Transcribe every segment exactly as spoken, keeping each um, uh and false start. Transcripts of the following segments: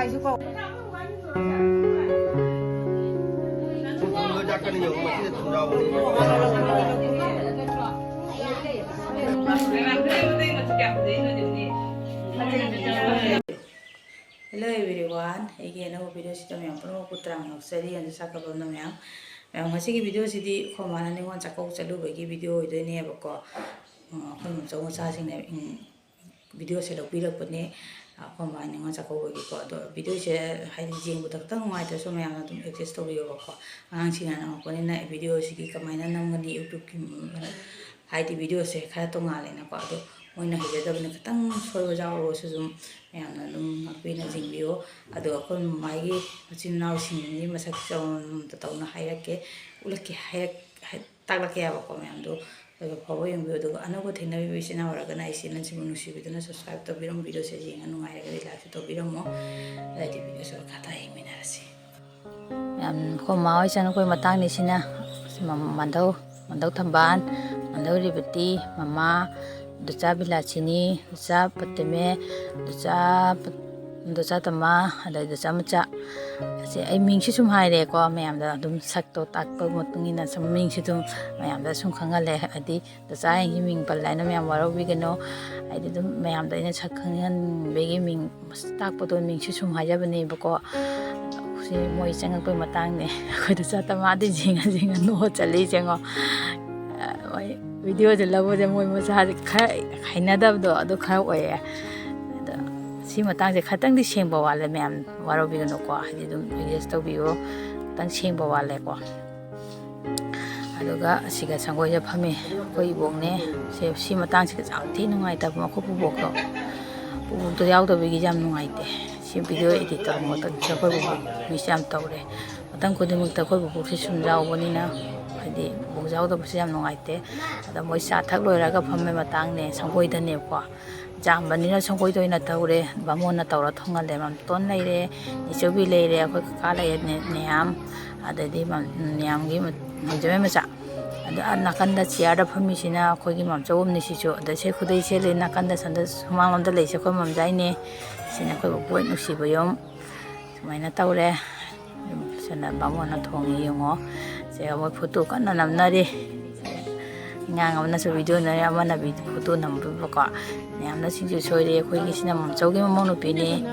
Hello everyone, ꯑꯩꯒꯤ ꯑꯅꯧꯕ video ꯁꯤꯗ ꯃꯌꯥꯝ ꯄꯨꯝꯅꯃꯛꯄꯨ ꯇꯔꯥꯝꯅ ꯑꯣꯛꯆꯔꯤ꯫ ꯑꯗꯨ ꯁꯥꯀꯕꯝꯅ ꯃꯌꯥꯝ, ꯃꯌꯥꯝ ꯉꯁꯤꯒꯤ video ꯁꯤꯗꯤ ꯑꯩꯈꯣꯏ ꯃꯥꯅ ꯅꯤꯉꯣꯜ ꯆꯥꯛꯀꯧꯕ ꯆꯠꯂꯨꯕꯒꯤ video ꯑꯣꯏꯗꯣꯏꯅꯦꯕꯀꯣ꯫ ꯑ, ꯑꯩꯈꯣꯏ ꯃꯆꯧ ꯃꯆꯥꯁꯤꯡꯅ, ꯎꯝ, video ꯁꯦ ꯂꯧꯕꯤꯔꯛꯄꯅꯦ꯫ ꯑ, ꯑꯩꯈꯣꯏ ꯃꯥ ꯅꯤꯉꯣꯜ ꯆꯥꯛꯀꯧꯕꯒꯤꯀꯣ꯫ ꯑꯗꯣ video ꯁꯦ ꯍꯥꯏꯗꯤ ꯌꯦꯡꯕꯗ ꯈꯤꯇꯪ ꯅꯨꯡꯉꯥꯏꯇ꯭ꯔꯁꯨ ꯃꯌꯥꯝꯅ ꯑꯗꯨꯝ adjust ꯇꯧꯕꯤꯌꯣꯕꯀꯣ꯫ ꯑꯉꯥꯡꯁꯤꯡꯅ ꯅꯝꯃꯛꯄꯅꯤꯅ video ꯁꯤꯗꯤ ꯀꯃꯥꯏꯅ ꯅꯝꯒꯅꯤ YouTube ꯀꯤ, ꯎꯝ, ꯍꯥꯏꯗꯤ video ꯁꯦ ꯈꯔ ꯇꯣꯉꯥꯜꯂꯦꯅꯀꯣ꯫ ꯑꯗꯣ ꯃꯣꯏꯅ ꯍꯩꯖꯗꯕꯅꯤ, ꯈꯤꯇꯪ ꯁꯣꯏꯕ ꯌꯥꯎꯔꯒꯁꯨ ꯑꯗꯨꯝ ꯃꯌꯥꯝꯅ ꯑꯗꯨꯝ ꯉꯥꯛꯄꯤꯅ ꯆꯤꯡꯕꯤꯌꯨ꯫ ꯑꯗꯣ ꯑꯩꯈꯣꯏ ꯃꯃꯥꯒꯤ ꯃꯆꯤꯟ ꯃꯅꯥꯎꯁꯤꯡꯒꯤ ꯃꯁꯛ ꯆꯥꯎꯅ ꯇꯧꯅ ꯍꯥꯏꯔꯛꯀꯦ, ꯎꯠꯂꯛꯀꯦ, ꯍꯥꯏꯔꯛ-, ꯍꯥꯏ-, ꯇꯥꯛꯂꯛꯀꯦ ꯍꯥꯏꯕꯀꯣ ꯃꯌꯥꯝꯗꯣ꯫ ꯑꯗꯨꯒ ꯐꯥꯎꯕ ꯌꯦꯡꯕꯤꯌꯨ꯫ ꯑꯗꯨꯒ ꯑꯅꯧꯕ ꯊꯦꯡꯅꯕꯤꯕ ꯏꯆꯤꯟ ꯏꯅꯥꯎ ꯑꯣꯏꯔꯒꯅ ꯑꯩ channel ꯁꯤꯕꯨ ꯅꯨꯡꯁꯤꯕꯤꯗꯨꯅ subscribe ꯇꯧꯕꯤꯔꯝꯃꯨ꯫ Video ꯁꯦ ꯌꯦꯡꯉ ꯅꯨꯡꯉꯥꯏꯔꯒꯗꯤ like ꯁꯨ ꯇꯧꯕꯤꯔꯝꯃꯣ꯫ ꯑꯗꯨꯗꯤ video ꯁꯦ ꯃꯈꯥ ꯇꯥ ꯌꯦꯡꯃꯤꯟꯅꯔꯁꯤ꯫ ꯌꯥꯝ ꯑꯩꯈꯣꯏ ꯃꯥ ꯍꯣꯏ ꯆꯪꯉꯛꯄꯩ ꯃꯇꯥꯡꯅꯤ ꯁꯤꯅ꯫ ꯁꯤ ꯃ-, ꯃꯙꯧ, ꯃꯙꯧ ꯊꯝꯕꯥꯜ, ꯃꯙꯧ ꯔꯦꯕꯇꯤ, ꯃꯃꯥ, ꯗꯨꯆꯥ ꯕꯤꯂꯥꯁꯤꯅꯤ, ꯗꯨꯆꯥ ꯄꯇꯦꯃꯦ, ꯗꯨꯆꯥ ꯄ-, ꯗꯨꯆꯥ ꯇꯃꯥ, ꯑꯗꯩ ꯗꯨꯆꯥ ꯃꯆꯥ꯫ ꯑꯁꯤ ꯑꯩ ꯃꯤꯡꯁꯤ ꯁꯨꯝ ꯍꯥꯏꯔꯦꯀꯣ, ꯃꯌꯥꯝꯗ ꯑꯗꯨꯝ ꯁꯛꯇꯣ ꯇꯥꯛꯄ ꯃꯇꯨꯡ ꯏꯟꯅ ꯁꯨꯝ ꯃꯤꯡꯁꯤ ꯑꯗꯨꯝ ꯃꯌꯥꯝꯗ ꯁꯨꯝ ꯈꯪꯍꯜꯂꯦ꯫ ꯍꯥꯏꯗꯤ ꯗꯨꯆꯥ ꯑꯩꯒꯤ ꯃꯤꯡ ꯄꯜꯂꯦ ꯍꯥꯏꯅ ꯃꯌꯥꯝ ꯋꯥꯔꯧꯕꯤꯒꯅꯨ꯫ ꯍꯥꯏꯗꯤ ꯑꯗꯨꯝ ꯃꯌꯥꯝꯗ ꯑꯩꯅ ꯁꯛ ꯈꯪꯍꯟꯕꯒꯤ ꯃꯤꯡ ꯇꯥꯛꯄꯗꯣ ꯃꯤꯡꯁꯤ ꯁꯨꯝ ꯍꯥꯏꯖꯕꯅꯦꯕꯀꯣ꯫ ꯁꯤ ꯃꯣꯏ ꯆꯪꯉꯛꯄꯩ ꯃꯇꯥꯡꯅꯦ꯫ ꯑꯩꯈꯣꯏꯗ ꯆꯠꯇ ꯃꯥꯗꯤ ꯌꯦꯡꯉ ꯌꯦꯡꯉ ꯅꯣꯛꯑ ꯆꯠꯂꯤꯁꯦ ꯌꯦꯡꯉꯣ꯫ ꯃꯣꯏ video ꯁꯦ ꯂꯧꯕꯁꯦ ꯃꯣꯏ ꯃꯁꯥꯁꯦ ꯈꯔ ꯍꯩꯅꯗꯕꯗꯣ ꯑꯗꯨ ꯈꯔ ꯑꯣꯏꯌꯦ꯫ ꯑꯗꯣ ꯁꯤ ꯃꯇꯥꯡꯁꯦ ꯈꯇꯪꯗꯤ ꯁꯦꯡꯕ ꯋꯥꯠꯂꯦ ꯃꯌꯥꯝ, ꯋꯥꯔꯧꯕꯤꯒꯅꯨꯀꯣ꯫ ꯍꯥꯏꯗꯤ ꯑꯗꯨꯝ adjust ꯇꯧꯕꯤꯌꯣ, ꯈꯤꯇꯪ ꯁꯦꯡꯕ ꯋꯥꯠꯂꯦꯀꯣ꯫ ꯑꯗꯨꯒ ꯑꯁꯤꯒ ꯁꯪꯒꯣꯏꯗ ꯐꯝꯃꯤ ꯑꯩꯈꯣꯏ ꯏꯕꯣꯛꯅꯦ꯫ ꯁꯤ, ꯁꯤ ꯃꯇꯥꯡꯁꯤꯒ ꯌꯥꯝ ꯊꯤ ꯅꯨꯡꯉꯥꯏꯇꯕ, ꯑꯩꯈꯣꯏ ꯄꯨꯕꯣꯛꯇꯣ, ꯄꯨꯕꯣꯛꯇꯣ ꯌꯥꯎꯗꯕꯒꯤ ꯌꯥꯝ ꯅꯨꯡꯉꯥꯏꯇꯦ꯫ ꯁꯤ video edit ꯇꯧꯕ ꯃꯇꯝꯁꯤꯗ ꯑꯩꯈꯣꯏ ꯄꯨꯕꯣꯛ miss ꯌꯥꯝ ꯇꯧꯔꯦ꯫ ꯃꯇꯝ ꯈꯨꯗꯤꯡꯃꯛꯇ ꯑꯩꯈꯣꯏ ꯄꯨꯕꯣꯛꯁꯤ ꯁꯨꯝ ꯌꯥꯎꯕꯅꯤꯅ, ꯍꯥꯏꯗꯤ ꯄꯨꯕꯣꯛ ꯌꯥꯎꯗꯕꯁꯦ ꯌꯥꯝ ꯅꯨꯡꯉꯥꯏꯇꯦ꯫ ꯑꯗ ꯃꯣꯏ ꯆꯥ ꯊꯛ ꯂꯣꯏꯔꯒ ꯐꯝꯕꯩ ꯃꯇꯥꯡꯅꯦ, ꯁꯪꯒꯣꯏꯗꯅꯦꯕꯀꯣ꯫ ꯌꯥꯝꯕꯅꯤꯅ ꯁꯪꯒꯣꯏꯗ ꯑꯣꯏꯅ ꯇꯧꯔꯦ꯫ ꯕꯥꯃꯣꯟꯅ ꯇꯧꯔ ꯊꯣꯡꯍꯜꯂꯦ꯫ ꯃꯥꯝꯇꯣꯟ ꯂꯩꯔꯦ, ꯅꯤꯆꯧꯕꯤ ꯂꯩꯔꯦ, ꯑꯩꯈꯣꯏ ꯀꯀꯥ ꯂꯩꯔꯦ, ꯅꯦ-, ꯅꯦꯌꯥꯝ, ꯑꯗꯩꯗꯤ ꯃꯥꯝ-, ꯅꯦꯌꯥꯝꯒꯤ ꯃ-, ꯃꯥꯝꯖꯕꯩ ꯃꯆꯥ꯫ ꯑꯗ ꯑꯥ ꯅꯥꯀꯟꯗ chair ꯗ ꯐꯝꯃꯤꯁꯤꯅ ꯑꯩꯈꯣꯏꯒꯤ ꯃꯥꯝꯆꯧ ꯑꯃꯅꯤ ꯁꯤꯁꯨ꯫ ꯑꯗ ꯁꯦ ꯈꯨꯗꯩ ꯁꯦꯠꯂꯤ ꯅꯥꯀꯟꯗ ꯁꯣꯝꯗ ꯁꯨꯃꯥꯡꯂꯣꯝꯗ ꯂꯩꯁꯦ ꯑꯩꯈꯣꯏ ꯃꯥꯝꯖꯥꯏꯅꯦ꯫ ꯁꯤꯅ ꯑꯩꯈꯣꯏ ꯕꯣꯕꯣꯛ ꯅꯨꯡꯁꯤꯕꯌꯨꯝ꯫ ꯁꯨꯃꯥꯏꯅ ꯇꯧꯔꯦ꯫ ꯁꯤꯅ ꯕꯥꯃꯣꯟꯅ ꯊꯣꯡꯉꯤ ꯌꯦꯡꯉꯣ꯫ ꯁꯦ ꯃꯣꯏ ꯐꯣꯇꯣ ꯀꯟꯅ ꯅꯝꯅꯔꯤ꯫ ꯑꯉꯥꯡ ꯑꯃꯅꯁꯨ ꯚꯤꯗꯤꯑꯣ ꯅꯝꯃꯤ, ꯑꯃꯅ ꯚꯤ-, ꯐꯣꯇꯣ ꯅꯝꯕꯤꯕꯀꯣ꯫ ꯃꯌꯥꯝꯅ ꯁꯤꯡꯖꯨ ꯁꯣꯏꯔꯤ꯫ ꯑꯩꯈꯣꯏꯒꯤ ꯁꯤꯅ ꯃꯝꯆꯧꯒꯤ ꯃꯃꯧ ꯅꯨꯄꯤꯅꯤ꯫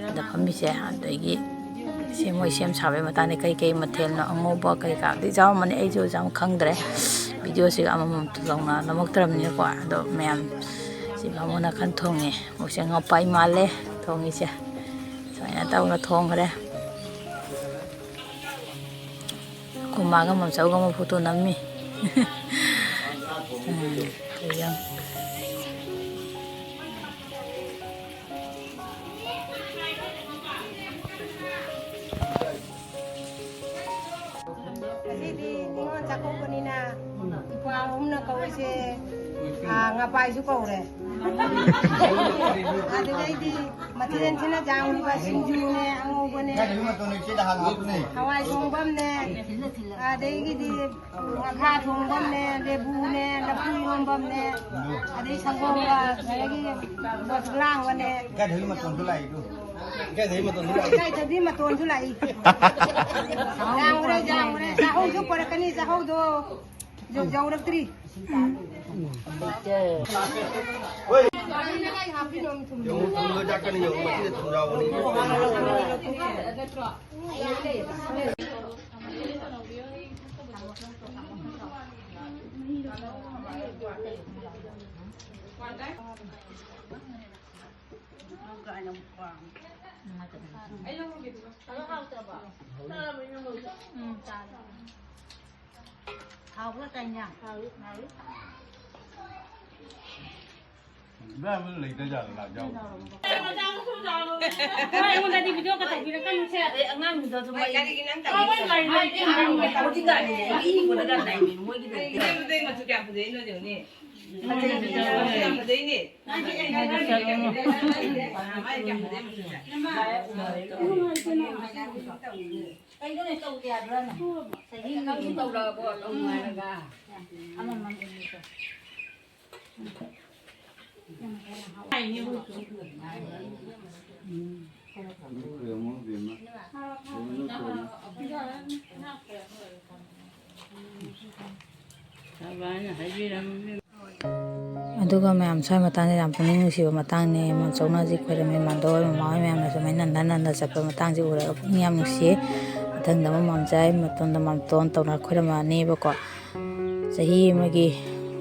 ꯑꯗ ꯐꯝꯃꯤꯁꯦ꯫ ꯑꯗꯒꯤ ꯁꯤ ꯃꯣꯏ ꯁꯦꯝ ꯁꯥꯕꯒꯤ ꯃꯇꯥꯡꯗ ꯀꯩ ꯀꯩ ꯃꯊꯦꯜꯅꯣ, ꯑꯉꯧꯕ ꯀꯩꯀꯥꯗꯤ ꯌꯥꯎꯔꯝꯃꯅꯤ, ꯑꯩꯁꯨ ꯌꯥꯝ ꯈꯪꯗ꯭ꯔꯦ꯫ ꯚꯤꯗꯤꯑꯣꯁꯤꯒ ꯑꯃꯃꯝ ꯂꯧꯅ ꯅꯝꯃꯛꯇ꯭ꯔꯕꯅꯤꯅꯀꯣ꯫ ꯑꯗꯣ ꯃꯌꯥꯝ ꯁꯤ ꯕꯥꯃꯣꯟ ꯅꯥꯀꯟ ꯊꯣꯡꯉꯦ꯫ ꯃꯣꯏꯁꯦ ꯉꯄꯥꯏ ꯃꯥꯜꯂꯦ ꯊꯣꯡꯉꯤꯁꯦ꯫ ꯁꯨꯃꯥꯏꯅ ꯇꯧꯅ ꯊꯣꯡꯈ꯭ꯔꯦ꯫ ꯑꯩꯈꯣꯏ ꯃꯥꯒ ꯃꯝꯆꯧꯒ ꯑꯃꯨꯛ ꯐꯣꯇꯣ ꯅꯝꯃꯤ꯫ ꯎꯝ, ꯌꯦꯡ꯫ ꯉꯁꯤꯗꯤ ꯅꯤꯉꯣꯜ ꯆꯥꯛꯀꯧꯕꯅꯤꯅ ꯏꯄ꯭ꯋꯥ ꯑꯍꯨꯝꯅ ꯀꯧꯔꯤꯁꯦ, ꯑꯥ, ꯉꯄꯥꯏꯁꯨ ꯀꯧꯔꯦ꯫ ꯑꯗꯨꯗꯩꯗꯤ ꯃꯊꯦꯜꯁꯤꯅ ꯌꯥꯝꯂꯤꯕ ꯁꯤꯡꯖꯨꯅꯦ, ꯑꯉꯧꯕꯅꯦ, ꯍꯋꯥꯏ ꯊꯣꯡꯕ ꯑꯃꯅꯦ, ꯑꯗꯒꯤꯗꯤ ꯉꯥꯈꯥ ꯊꯣꯡꯕ ꯑꯃꯅꯦ, ꯂꯦꯕꯨꯅꯦ, ꯂꯐꯨ ꯏꯔꯣꯝꯕ ꯑꯃꯅꯦ, ꯑꯗꯩ ꯁꯪꯒꯣꯝꯒ ꯉꯁꯥꯏꯒꯤ ꯕꯣꯠ ꯂꯥꯡꯕꯅꯦ꯫ ꯏꯀꯥꯏꯊꯕꯤ ꯃꯇꯣꯟꯁꯨ ꯂꯥꯛꯏ꯫ ꯏꯀꯥꯏꯊꯕꯤ ꯃꯇꯣꯟꯁꯨ ꯂꯥꯛꯏ꯫ ꯌꯥꯎꯔꯦ, ꯌꯥꯎꯔꯦ꯫ ꯆꯥꯍꯧꯁꯨ ꯄꯣꯔꯛꯀꯅꯤ, ꯆꯥꯍꯧꯗꯣ꯫ ꯌꯧ-, ꯌꯧꯔꯛꯇ꯭ꯔꯤ꯫ ꯌꯦꯡꯉꯨ, ꯊꯨꯝꯗꯣ ꯆꯥꯛꯀꯅꯤ, ꯌꯦꯡꯉꯨ, ꯃꯁꯤꯗ ꯊꯨꯝ ꯌꯥꯎꯕꯅꯤ꯫ ꯍꯥꯎꯕ꯭ꯔꯥ ꯀꯩ ꯏꯟꯖꯥꯡ? ꯏꯕꯥꯏ ꯑꯃ ꯂꯩꯇ ꯖꯥꯠꯂꯣ, ꯂꯥꯛ ꯌꯥꯎ? ꯍꯣꯏ, ꯑꯩꯉꯣꯟꯗꯗꯤ ꯚꯤꯗꯤꯑꯣꯒ ꯇꯧꯕꯤꯔꯛꯀꯅꯨꯁꯦ꯫ ꯑꯩ ꯑꯉꯥꯡꯗꯨꯗ ꯑꯗꯨꯝ ꯍꯣꯏ, ꯑꯩ ꯀꯔꯤꯒꯤ ꯅꯪ ꯇꯧꯔꯤꯕ? ꯃꯣꯏꯒꯤ ꯒꯥꯔꯤꯅꯦ, ꯑꯩ ꯏꯪꯈꯣꯜꯗ ꯒꯥꯔꯤ ꯂꯩꯕꯅꯦ, ꯃꯣꯏꯒꯤ ꯂꯩꯇꯦ꯫ ꯐꯖꯩ, ꯃꯆꯨ ꯀꯌꯥꯝ ꯐꯖꯩꯅꯣ ꯌꯦꯡꯉꯨꯅꯦ꯫ ꯐꯖꯩ, ꯐꯖꯩ, ꯐꯖꯩ꯫ ꯌꯥꯝ ꯐꯖꯩꯅꯦ꯫ ꯃꯥꯏ ꯀꯌꯥꯝ ꯐꯖꯩ ꯃꯆꯨꯁꯦ꯫ ꯀꯩꯅꯣꯅꯦ, ꯇꯧꯗꯦ ꯍꯥꯏꯕ꯭ꯔꯥꯅꯦ? ꯆꯍꯤ ꯑꯃꯒꯤ ꯇꯧꯔꯛꯑꯕꯣ? ꯇꯧ ꯅꯨꯡꯉꯥꯏꯔꯒ꯫ ꯑꯃꯃꯝ ꯏꯜꯂꯤꯗꯣ꯫ ꯎꯝ꯫ ꯑꯗꯨꯒ ꯃꯌꯥꯝ, ꯁ꯭ꯋꯥꯏ ꯃꯇꯥꯡꯁꯦ ꯌꯥꯝ ꯄꯨꯛꯅꯤꯡ ꯅꯨꯡꯁꯤꯕ ꯃꯇꯥꯡꯅꯦ꯫ ꯃꯆꯧꯅꯁꯤ ꯈꯣꯏꯔꯝꯃꯤ, ꯃꯥꯝꯗꯣ ꯍꯣꯏ, ꯃꯃꯥ ꯍꯣꯏ ꯃꯌꯥꯝꯅ ꯁꯨꯃꯥꯏꯅ ꯅꯟꯗ ꯅꯟꯗ ꯆꯠꯄ ꯃꯇꯥꯡꯁꯦ ꯎꯔꯒ ꯄꯨꯛꯅꯤꯡ ꯌꯥꯝ ꯅꯨꯡꯁꯤꯌꯦ꯫ ꯃꯊꯪꯗ ꯑꯃꯨꯛ ꯃꯥꯝꯆꯥꯏ, ꯃꯇꯨꯡꯗ ꯃꯥꯝꯇꯣꯟ ꯇꯧꯅ ꯈꯣꯏꯔꯝꯃꯛꯑꯅꯦꯕꯀꯣ꯫ ꯆꯍꯤ ꯑꯃꯒꯤ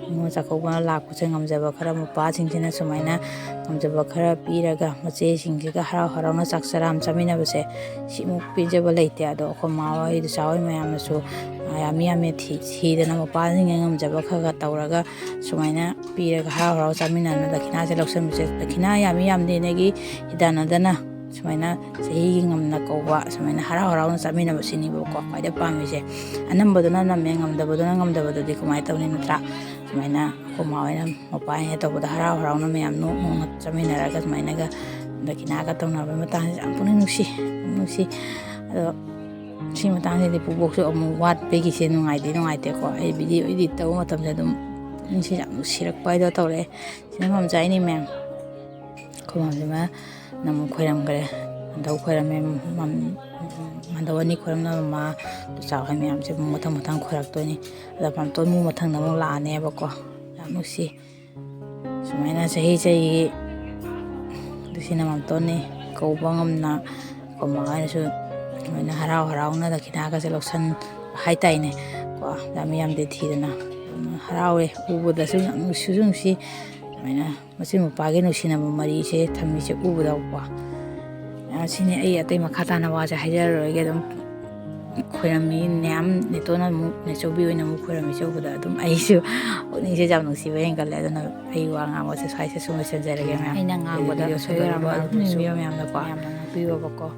ꯅꯤꯉꯣꯜ ꯆꯥꯛꯀꯧꯕ ꯂꯥꯛꯄꯁꯦ ꯉꯝꯖꯕ ꯈꯔ, ꯃꯄꯥꯁꯤꯡꯁꯤꯅ ꯁꯨꯃꯥꯏꯅ ꯉꯝꯖꯕ ꯈꯔ ꯄꯤꯔꯒ ꯃꯆꯦꯁꯤꯡꯁꯤꯒ ꯍꯔꯥꯎ ꯍꯔꯥꯎꯅ ꯆꯥꯛ ꯆꯔꯥ ꯑꯃ ꯆꯥꯃꯤꯟꯅꯕꯁꯦ ꯁꯤꯃꯨꯛ ꯄꯦꯟꯖꯕ ꯂꯩꯇꯦ꯫ ꯑꯗꯣ ꯑꯩꯈꯣꯏ ꯃꯥ ꯍꯣꯏ, ꯏꯆꯥ ꯍꯣꯏ ꯃꯌꯥꯝꯅꯁꯨ ꯌꯥꯝꯃꯤ ꯌꯥꯝꯃꯤ ꯊꯤ-, ꯊꯤꯗꯅ ꯃꯄꯥꯁꯤꯡꯒꯤ ꯉꯝꯖꯕ ꯈꯔ ꯈꯔ ꯇꯧꯔꯒ ꯁꯨꯃꯥꯏꯅ ꯄꯤꯔꯒ ꯍꯔꯥꯎ ꯍꯔꯥꯎ ꯆꯥꯃꯤꯟꯅꯗꯅ ꯗꯈꯤꯅꯥꯁꯦ ꯂꯧꯁꯟꯕꯁꯦ, ꯗꯈꯤꯅꯥ ꯌꯥꯝꯃꯤ ꯌꯥꯝꯗꯦꯅꯒꯤ ꯍꯤꯗꯥꯟꯅꯗꯅ ꯁꯨꯃꯥꯏꯅ ꯆꯍꯤꯒꯤ ꯉꯝꯅ ꯀꯧꯕ, ꯁꯨꯃꯥꯏꯅ ꯍꯔꯥꯎ ꯍꯔꯥꯎꯅ ꯆꯥꯃꯤꯟꯅꯕꯁꯤꯅꯦꯕꯀꯣ ꯈ꯭ꯋꯥꯏꯗꯩ ꯄꯥꯝꯃꯤꯁꯦ꯫ ꯑꯅꯝꯕꯗꯨꯅ ꯅꯝꯃꯦ, ꯉꯝꯗꯕꯗꯨꯅ ꯉꯝꯗꯕꯗꯨꯗꯤ ꯀꯃꯥꯏꯅ ꯇꯧꯅꯤ, ꯅꯠꯇ꯭ꯔꯥ? ꯁꯨꯃꯥꯏꯅ ꯑꯩꯈꯣꯏ ꯃꯥ ꯍꯣꯏꯅ ꯃꯄꯥ ꯍꯣꯏꯅ ꯇꯧꯕꯗ ꯍꯔꯥꯎ ꯍꯔꯥꯎꯅ ꯃꯌꯥꯝ ꯅꯣꯛ ꯅꯣꯛꯅ ꯆꯥꯃꯤꯟꯅꯔꯒ ꯁꯨꯃꯥꯏꯅꯒ ꯗꯈꯤꯅꯥꯒ ꯇꯧꯅꯕ ꯃꯇꯥꯡꯁꯦ ꯌꯥꯝ ꯄꯨꯛꯅꯤꯡ ꯅꯨꯡꯁꯤ, ꯅꯨꯡꯁꯤ꯫ ꯑꯗꯣ ꯁꯤ ꯃꯇꯥꯡꯁꯤꯗꯤ ꯄꯨꯕꯣꯛꯁꯨ ꯑꯃꯨꯛ ꯋꯥꯠꯄꯒꯤꯁꯦ ꯅꯨꯡꯉꯥꯏꯗꯤ ꯅꯨꯡꯉꯥꯏꯇꯦꯀꯣ꯫ ꯑꯩ video edit ꯇꯧꯕ ꯃꯇꯝꯗ ꯑꯗꯨꯝ ꯄꯨꯛꯅꯤꯡꯁꯦ ꯌꯥꯝ ꯅꯨꯡꯁꯤꯔꯛꯄ ꯍꯥꯏꯗꯣ ꯇꯧꯔꯛꯑꯦ꯫ ꯁꯤꯅ ꯃꯥꯝꯆꯥ ꯑꯩꯅꯦ ꯃꯌꯥꯝ꯫ ꯑꯩꯈꯣꯏ ꯃꯥꯝꯁꯤꯃ ꯅꯝ ꯈꯣꯏꯔꯝꯈ꯭ꯔꯦ꯫ ꯃꯥꯝꯗꯧ ꯈꯣꯏꯔꯝꯃꯦ꯫ ꯃꯥꯝ-, ꯃꯥꯝꯗꯧ ꯑꯅꯤ ꯈꯣꯏꯔꯝꯅꯕ ꯃꯃꯥ, ꯏꯆꯥ ꯍꯣꯏ ꯃꯌꯥꯝꯁꯦ ꯑꯃꯨꯛ ꯃꯊꯪ ꯃꯊꯪ ꯈꯣꯏꯔꯛꯇꯣꯏꯅꯤ꯫ ꯑꯗ ꯃꯥꯝꯇꯣꯟ ꯑꯃꯨꯛ ꯃꯊꯪꯗ ꯑꯃꯨꯛ ꯂꯥꯛꯑꯅꯦꯕꯀꯣ꯫ ꯌꯥꯝ ꯅꯨꯡꯁꯤ꯫ ꯁꯨꯃꯥꯏꯅ ꯆꯍꯤ ꯆꯍꯤꯒꯤ ꯁꯤꯅ ꯃꯥꯝꯇꯣꯟꯅꯤ ꯀꯧꯕ ꯉꯝꯅ꯫ ꯑꯩꯈꯣꯏ ꯃꯥ ꯍꯣꯏꯅꯁꯨ ꯁꯨꯃꯥꯏꯅ ꯍꯔꯥꯎ ꯍꯔꯥꯎꯅ ꯗꯈꯤꯅꯥꯒꯁꯦ ꯂꯧꯁꯟ ꯍꯥꯏꯇꯥꯏꯅꯦ ꯀꯣ꯫ ꯌꯥꯝ ꯌꯥꯝꯗꯤ ꯊꯤꯗꯅ꯫ ꯑꯗꯨꯅ ꯍꯔꯥꯎꯋꯦ꯫ ꯎꯕꯗꯁꯨ ꯌꯥꯝ ꯅꯨꯡꯁꯤꯁꯨ ꯅꯨꯡꯁꯤ꯫ ꯁꯨꯃꯥꯏꯅ ꯃꯆꯤꯟ ꯃꯧꯄ꯭ꯋꯥꯒꯤ ꯅꯨꯡꯁꯤꯅꯕ ꯃꯔꯤꯁꯦ ꯊꯝꯃꯤꯁꯦ ꯎꯕꯗꯀꯣ꯫ ꯑ, ꯁꯤꯅꯤ, ꯑꯩ ꯑꯇꯩ ꯃꯈꯥ ꯇꯥꯅ ꯋꯥꯁꯦ ꯍꯥꯏꯖꯔꯔꯣꯏꯒꯦ꯫ ꯑꯗꯨꯝ ꯈꯣꯏꯔꯝꯃꯤ ꯃꯌꯥꯝ, ꯅꯦꯇꯣꯟꯅ ꯑꯃꯨꯛ, ꯅꯦꯆꯧꯕꯤ ꯑꯣꯏꯅ ꯑꯃꯨꯛ ꯈꯣꯏꯔꯝꯃꯤꯁꯦ ꯎꯕꯗ ꯑꯗꯨꯝ ꯑꯩꯁꯨ ꯄꯨꯛꯅꯤꯡꯁꯦ ꯌꯥꯝ ꯅꯨꯡꯁꯤꯕ ꯍꯦꯟꯒꯠꯂꯦ꯫ ꯑꯗꯨꯅ ꯑꯩ ꯋꯥ ꯉꯥꯡꯕꯁꯦ ꯁ꯭ꯋꯥꯏꯁꯦ ꯁꯨꯝ ꯂꯣꯏꯁꯤꯟꯖꯔꯒꯦ ꯃꯌꯥꯝ꯫ ꯑꯩꯅ ꯉꯥꯡꯕꯗ video ꯁꯣꯏꯕ ꯁꯣꯏꯕ ꯌꯥꯎꯔꯝꯕ ꯑꯗꯨꯝ ꯑꯗꯨꯝꯁꯨ ꯅꯤꯡꯕꯤꯌꯣ ꯃꯌꯥꯝꯅꯀꯣ꯫ ꯌꯥꯝꯅ ꯉꯥꯛꯄꯤꯌꯣꯕꯀꯣ꯫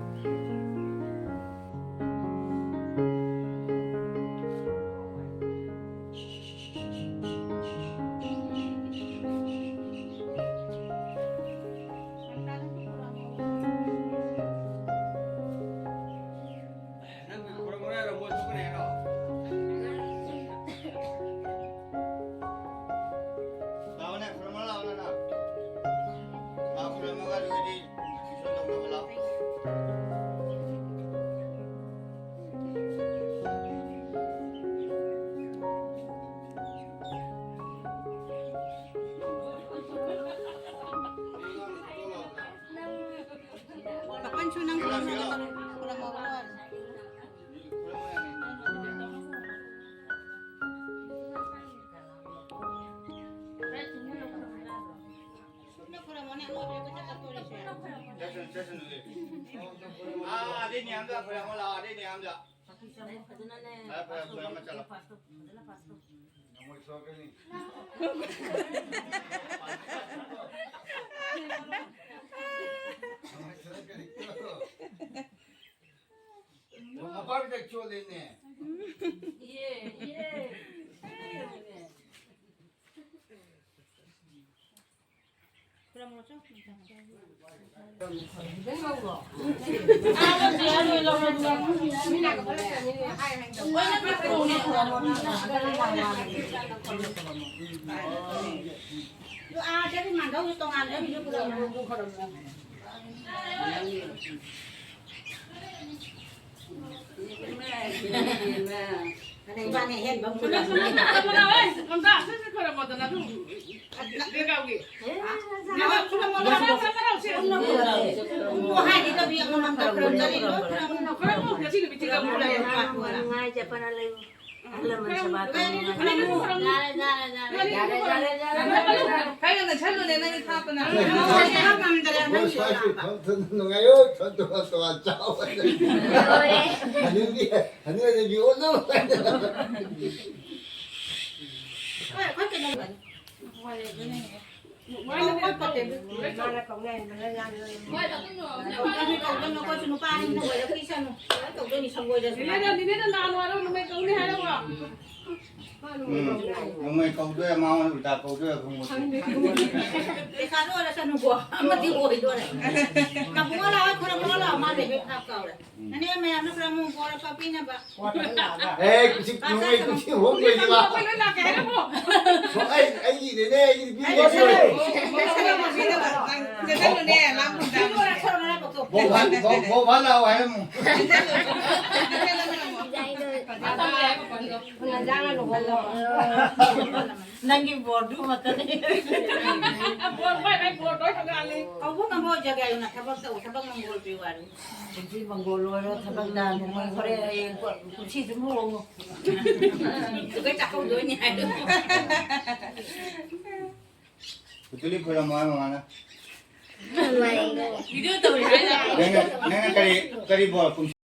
ꯅꯪ ꯈꯨꯔꯨꯝꯃꯣ, ꯈꯨꯔꯨꯝꯃꯣ, ꯈꯨꯔꯨꯝꯃꯣ꯫ ꯆꯠꯁꯅꯨ, ꯆꯠꯁꯅꯨ, ꯑꯦ꯫ ꯑꯥ, ꯑꯗꯩ ꯅꯦ ꯑꯝꯗ ꯈꯨꯔꯨꯝꯃꯣ ꯂꯥꯛꯑꯣ, ꯑꯗꯩ ꯅꯦ ꯑꯝꯗ꯫ ꯐꯖꯅꯅꯦ, ꯐꯖꯅ ꯄꯥꯁ ꯇꯧ, ꯐꯖꯅ ꯄꯥꯁ ꯇꯧ꯫ ꯅꯣꯡꯃꯩ ꯁꯣꯛꯀꯅꯤ꯫ ꯅꯣꯡꯃꯩ ꯁꯣꯛꯀꯅꯤ꯫ ꯃꯄꯥꯒꯤꯗ ꯆꯣꯠꯂꯦꯅꯦ꯫ ꯏꯌꯦ, ꯏꯌꯦ꯫ ꯅꯨꯡꯉꯥꯏ ꯆꯠꯄꯅ ꯂꯩꯌꯨ꯫ ꯑꯍꯜ ꯂꯃꯟ ꯁꯦꯕꯥ ꯇꯧꯕ ꯅꯨꯡꯉꯥꯏ꯫ ꯌꯥꯔꯦ, ꯌꯥꯔꯦ, ꯌꯥꯔꯦ, ꯌꯥꯔꯦ, ꯌꯥꯔꯦ꯫ ꯈꯔ ꯉꯟꯅ ꯆꯠꯂꯨꯅꯦ, ꯅꯪꯒꯤ ꯊꯥꯞꯄꯅ꯫ ꯍꯣꯏ, ꯁ꯭ꯋꯥꯏꯁꯤ ꯊꯝ-, ꯊꯝ-, ꯅꯨꯡꯉꯥꯏꯌꯣ, ꯊꯝ-, ꯊꯝ-, ꯊꯝ-, ꯊꯝ-, ꯆꯥꯎ꯫ ꯍꯅꯨꯕꯤ, ꯍꯅꯨꯕꯤ ꯑꯣꯜꯂꯣ꯫ ꯍꯣꯏ, ꯑꯩꯈꯣꯏ ꯀꯩꯅꯣ꯫ ꯍꯣꯏ, ꯑꯗꯨꯅꯦ꯫ ꯃꯥꯅ ꯀꯧꯅꯩ, ꯃꯥꯅ ꯀꯧꯅꯩ꯫ ꯅꯨꯄꯥꯅꯤ ꯀꯧꯗꯣꯏꯅꯤ, ꯑꯩꯈꯣꯏꯁꯨ ꯅꯨꯄꯥꯅꯤꯅ ꯑꯣꯏꯔꯛꯈꯤꯁꯅꯨ꯫ ꯂꯣꯏ ꯀꯧꯗꯣꯏꯅꯤ, ꯁꯪꯒꯣꯏꯗꯁꯨ꯫ ꯅꯤꯅꯦꯗ, ꯅꯤꯅꯦꯗ ꯅꯍꯥꯟ ꯋꯥꯏꯔꯝ ꯅꯣꯡꯃꯩ ꯀꯧꯅꯤ ꯍꯥꯏꯔꯕꯣ? ꯎꯝ, ꯅꯣꯡꯃꯩ ꯀꯧꯗꯣꯏꯔ, ꯃꯥ ꯎꯜꯇꯥ ꯀꯧꯗꯣꯏꯔ ꯈꯪꯄꯣꯠꯇꯦ꯫ ꯄꯩꯁꯥꯗꯣ ꯑꯣꯏꯔꯁꯅꯨꯀꯣ, ꯑꯃꯗꯤ ꯑꯣꯏꯗꯣꯔꯦ꯫ ꯅꯕꯨꯡꯉꯣ ꯂꯥꯛꯑꯣ, ꯈꯨꯔꯨꯝꯃꯣ ꯂꯥꯛꯑꯣ, ꯃꯥ ꯂꯩꯕꯩ ꯚꯥꯞ ꯇꯥꯎꯔꯦ꯫ ꯅꯅꯦ ꯃꯌꯥꯝꯅ ꯈꯔ ꯑꯃꯨꯛ ꯕꯣꯔ ꯈꯔ ꯄꯤꯅꯕ꯫ ꯑꯦ, ꯀꯨꯁꯤ ꯅꯣꯡꯃꯩ ꯀꯨꯁꯤ ꯍꯣꯡꯗꯣꯏꯅꯤꯕ꯫ ꯑꯩꯈꯣꯏ ꯂꯣꯏ ꯂꯥꯛꯀꯦ ꯍꯥꯏꯔꯝꯃꯣ꯫ ꯑꯩ, ꯑꯩꯒꯤꯅꯦꯅꯦ, ꯑꯩꯒꯤꯗꯤ ꯄꯤꯗꯦ꯫ ꯆꯠꯂꯨꯅꯦ, ꯂꯥꯛꯄꯗ꯫ ꯕꯣ ꯚꯥ-, ꯕꯣ-, ꯕꯣ ꯚꯥ ꯂꯥꯛꯑꯣ ꯍꯥꯏꯔꯝꯃꯣ꯫ ꯅꯪꯒꯤ ꯕꯣꯔꯗꯨ ꯃꯇꯅꯤ꯫ ꯕꯣꯔ ꯄꯥꯏ ꯄꯥꯏ ꯕꯣꯔ ꯂꯣꯏ ꯍꯪꯉꯛꯑꯅꯤ꯫ ꯀꯧꯕ ꯉꯝꯕ ꯑꯣꯏꯖꯒꯦ ꯍꯥꯏꯌꯨꯅ ꯊꯕꯛ ꯇꯧ, ꯊꯕꯛ ꯃꯪꯒꯣꯜ ꯄꯤꯌꯨ ꯍꯥꯏꯌꯨ꯫ ꯄꯨꯟꯁꯤ ꯃꯪꯒꯣꯜ ꯑꯣꯏꯔꯣ, ꯊꯕꯛ ꯅꯥꯟꯕ ꯑꯣꯏꯔꯣ, ꯍꯣꯔꯦꯟ ꯍꯌꯦꯡ ꯀꯣ-, ꯀꯨꯝꯁꯤꯁꯨ ꯑꯃꯨꯛ ꯍꯣꯡꯉꯨ꯫ ꯑꯗꯨꯒ ꯆꯥꯛꯀꯧꯗꯣꯏꯅꯤ ꯍꯥꯏꯌꯨ꯫ ꯄꯨꯇꯨꯂꯤ ꯈꯣꯏꯔꯝꯃꯣ ꯍꯥꯏ ꯃꯃꯥꯅ꯫ ꯚꯤꯗꯤꯑꯣ ꯇꯧꯔꯤ ꯍꯥꯏꯗ꯫ ꯅꯪꯅ, ꯅꯪꯅ ꯀꯔꯤ, ꯀꯔꯤ ꯕꯣꯔ ꯀꯨꯝꯁꯤ